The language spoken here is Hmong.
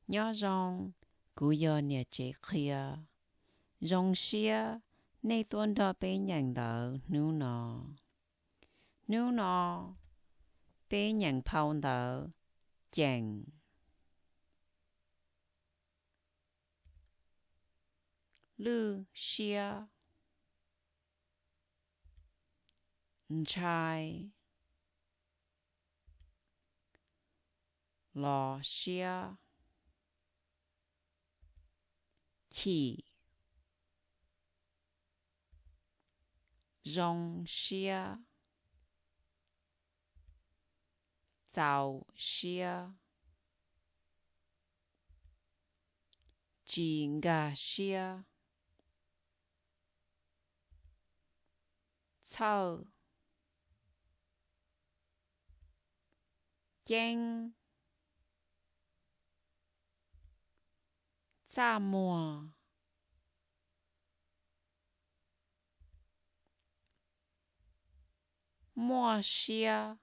Nyob zoo, kuv yog niam tsev qhia. Zoo siab nej tuaj nrog peb nyeem ntawv hnub no. Hnub no peb nyeem phau ntawv Ceem. Lwj siab, ntshai, los siab, chim, zoo siab, txaus siab, tsis nkag siab, txhawj, ceeb, txaj muag, muaj siab,